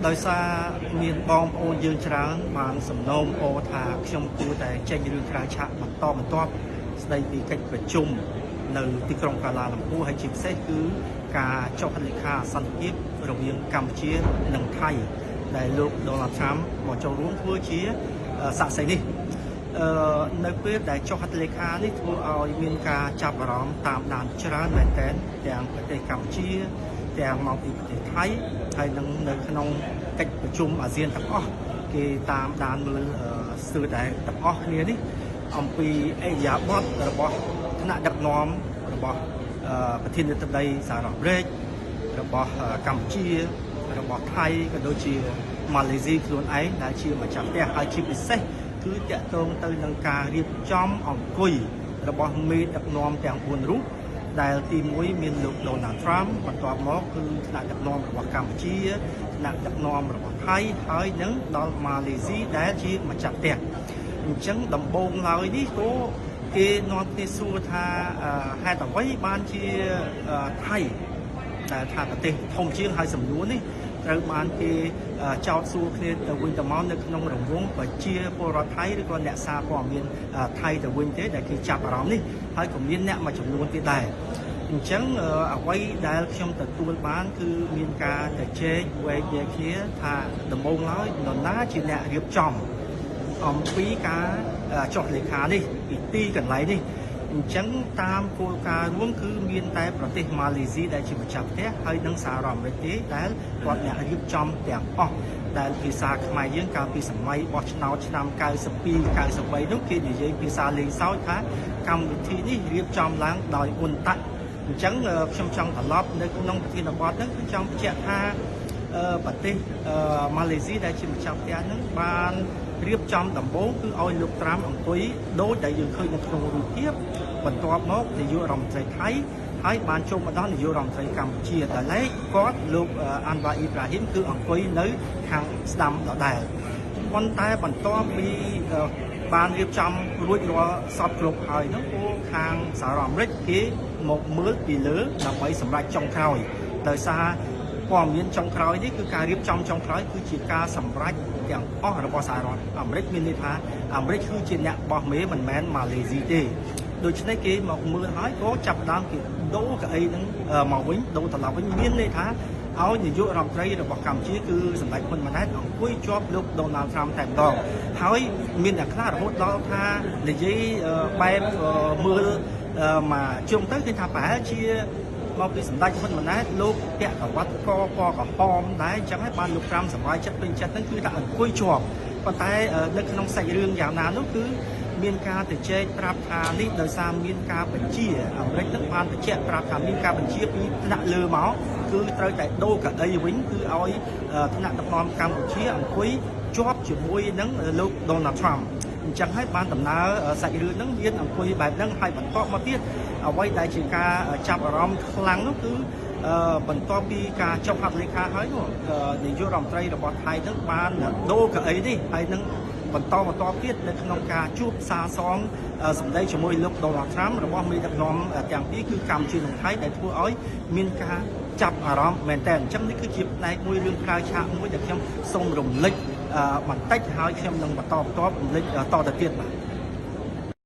ដោយសារមានបងប្អូនយើងច្រើនបានសំណូមពរថាខ្ញុំគួរតែចេញរឿងក្រៅឆាកបន្តបន្ទាប់ស្ដីពីកិច្ចប្រជុំនៅទីក្រុងកាឡាលំពូហើយជាពិសេសគឺការចុះហត្ថលេខាសន្តិភាពរវាងកម្ពុជានិងថៃដែលលោកដូណាល់ត្រាំមកចូលរួមធ្វើជាសាក្សីនេះនៅពេលដែលចុះហត្ថលេខានេះធ្វើឲ្យមានការចាប់អារម្មណ៍តាមដានច្រើនមែនទែនទាំងប្រទេសកម្ពុជាទាំងមកពីប្រទេសថៃហើយនឹងនៅក្នុងកិច្ចប្រជុំអាស៊ានទាំងអស់គេតាមដានមើលស្ទើរតែទាំងអស់គ្នានេះអំពីឥរិយាបថរបស់ថ្នាក់ដឹកនាំរបស់ប្រធានាធិបតីសហរដ្ឋអាមេរិករបស់កម្ពុជារបស់ថៃក៏ដូចជាម៉ាឡេស៊ីខ្លួនឯងដែលជាម្ចាស់ផ្ទះហើយជាពិសេសគឺតាក់ទងទៅនឹងការរៀបចំអង្គុយរបស់មេដឹកនាំទាំង4រូបដែលទី1មានលោកដូណាល់ត្រាំបន្ទាប់មកគឺថ្នាក់ដឹកនាំរបស់កម្ពុជាថ្នាក់ដឹកនាំរបស់ថៃហើយនឹងដល់ម៉ាឡេស៊ីដែលជាម្ចាស់ផ្ទះអញ្ចឹងដំបូងឡើយនេះក៏គេនាំគ្នាសួរថាហេតុអ្វីបានជាថៃដែលថាប្រទេសធំជាងហើយសំណួរនេះត្រូវបានគេចោទសួរគ្នាទៅវិញទៅមកនៅក្នុងរង្វង់ប្រជាពលរដ្ឋថៃឬក៏អ្នកសារព័ត៌មានថៃទៅវិញទេដែលគេចាប់អារម្មណ៍នេះហើយក៏មានអ្នកមួយចំនួនទៀតដែរអញ្ចឹងអ្វីដែលខ្ញុំទទួលបានគឺមានការទៅជែកវែកញែកគ្នាថាដំបូងឡើយនរណាជាអ្នករៀបចំអំពីការចុះលេខានេះពីទីកន្លែងនេះអញ្ចឹងតាមគោលការណ៍រួមគឺមានតែប្រទេសម៉ាឡេស៊ីដែលជាម្ចាស់ផ្ទះហើយនិងសហរដ្ឋអាមេរិកទេដែលគាត់អ្នករៀបចំទាំងអស់ដែលភាសាខ្មែរយើងកាលពីសម័យបោះឆ្នោតឆ្នាំ92 93នោះគេនិយាយភាសាលេងសើចថាកម្មវិធីនេះរៀបចំឡើងដោយអ៊ុនតាក់អញ្ចឹងខ្ញុំចង់ត្រឡប់នៅក្នុងប្រធានបទហ្នឹងគឺចង់បញ្ជាក់ថាប្រទេសម៉ាឡេស៊ីដែលជាម្ចាស់ផ្ទះហ្នឹងបានរៀបចំដំបូងគឺឲ្យលោកត្រាំអង្គុយដូចដែលយើងឃើញនៅក្នុងរូបភាពបន្ទាប់មកនាយករដ្ឋមន្ត្រីថៃហើយបានចូលមកដល់នាយករដ្ឋមន្ត្រីកម្ពុជាដោយឡែកគាត់លោកអាន់វ៉ាអ៊ីប្រាហ៊ីមគឺអង្គុយនៅខាងស្ដាំដដែលប៉ុន្តែបន្ទាប់ពីបានរៀបចំរួចរាល់សពគ្រប់ហើយនោះពួកខាងសហរដ្ឋអាមេរិកគេមកមើលពីលើដើម្បីសម្រេចចុងក្រោយដោយសារព័ត៌មានចុងក្រោយនេះគឺការរៀបចំចុងក្រោយគឺជាការសម្រេចទាំងអស់របស់សហរដ្ឋអាមេរិកមានន័យថាអាមេរិកគឺជាអ្នកបោះមេមិនមែនម៉ាឡេស៊ីទេដូច្នេះគេមកមើលហើយក៏ចាប់ដើមគេដូរកៅអីហ្នឹងមកវិញដូរត្រឡប់វិញមានន័យថាឲ្យនាយករដ្ឋមន្ត្រីរបស់កម្ពុជាគឺសម្ដេចហ៊ុនម៉ាណែតអង្គុយជាប់លោកដូណាល់ត្រាំតែម្ដងហើយមានអ្នកខ្លះរហូតដល់ថានិយាយបែបមើលមកជុំទៅគេថាប្រហែលជាមកពីសម្ដេចហ៊ុនម៉ាណែតលោកពាក់ក្រវ៉ាត់កពណ៌ក្រហមដែរអញ្ចឹងហើយបានលោកត្រាំសប្បាយចិត្តពេញចិត្តហ្នឹងគឺថាអង្គុយជាប់ប៉ុន្តែនៅក្នុងសាច់រឿងយ៉ាងណានោះគឺមានការទៅជែកប្រាប់ថានេះដោយសារមានការបញ្ជាអាមេរិកនឹងបានបញ្ជាក់ប្រាប់ថាមានការបញ្ជាពីថ្នាក់លើមកគឺត្រូវតែដូរកៅអីវិញគឺឲ្យថ្នាក់ដឹកនាំកម្ពុជាអង្គុយជាប់ជាមួយនឹងលោកដូណាល់ត្រាំអញ្ចឹងហើយបានដំណើរសាច់រឿងហ្នឹងមានអង្គុយបែបហ្នឹងហើយបន្តមកទៀតអ្វីដែលជាការចាប់អារម្មណ៍ខ្លាំងនោះគឺបន្ទាប់ពីការចុះហត្ថលេខាហើយនោះនាយករដ្ឋមន្ត្រីរបស់ថៃហ្នឹងបានដូរកៅអីនេះហើយនឹងបន្តបន្តទៀតនៅក្នុងការជួបសាសងសម្ដីជាមួយលោកដូណាល់ត្រាំរបស់មេដឹកនាំទាំងពីរគឺកម្ពុជានិងថៃដែលធ្វើឲ្យមានការចាប់អារម្មណ៍មែនតើអញ្ចឹងនេះគឺជាផ្នែកមួយរឿងក្រៅឆាកមួយដែលខ្ញុំសូមរំលឹកបន្តិចហើយខ្ញុំនឹងបន្តបន្តរំលឹកតទៅទៀតបាទ។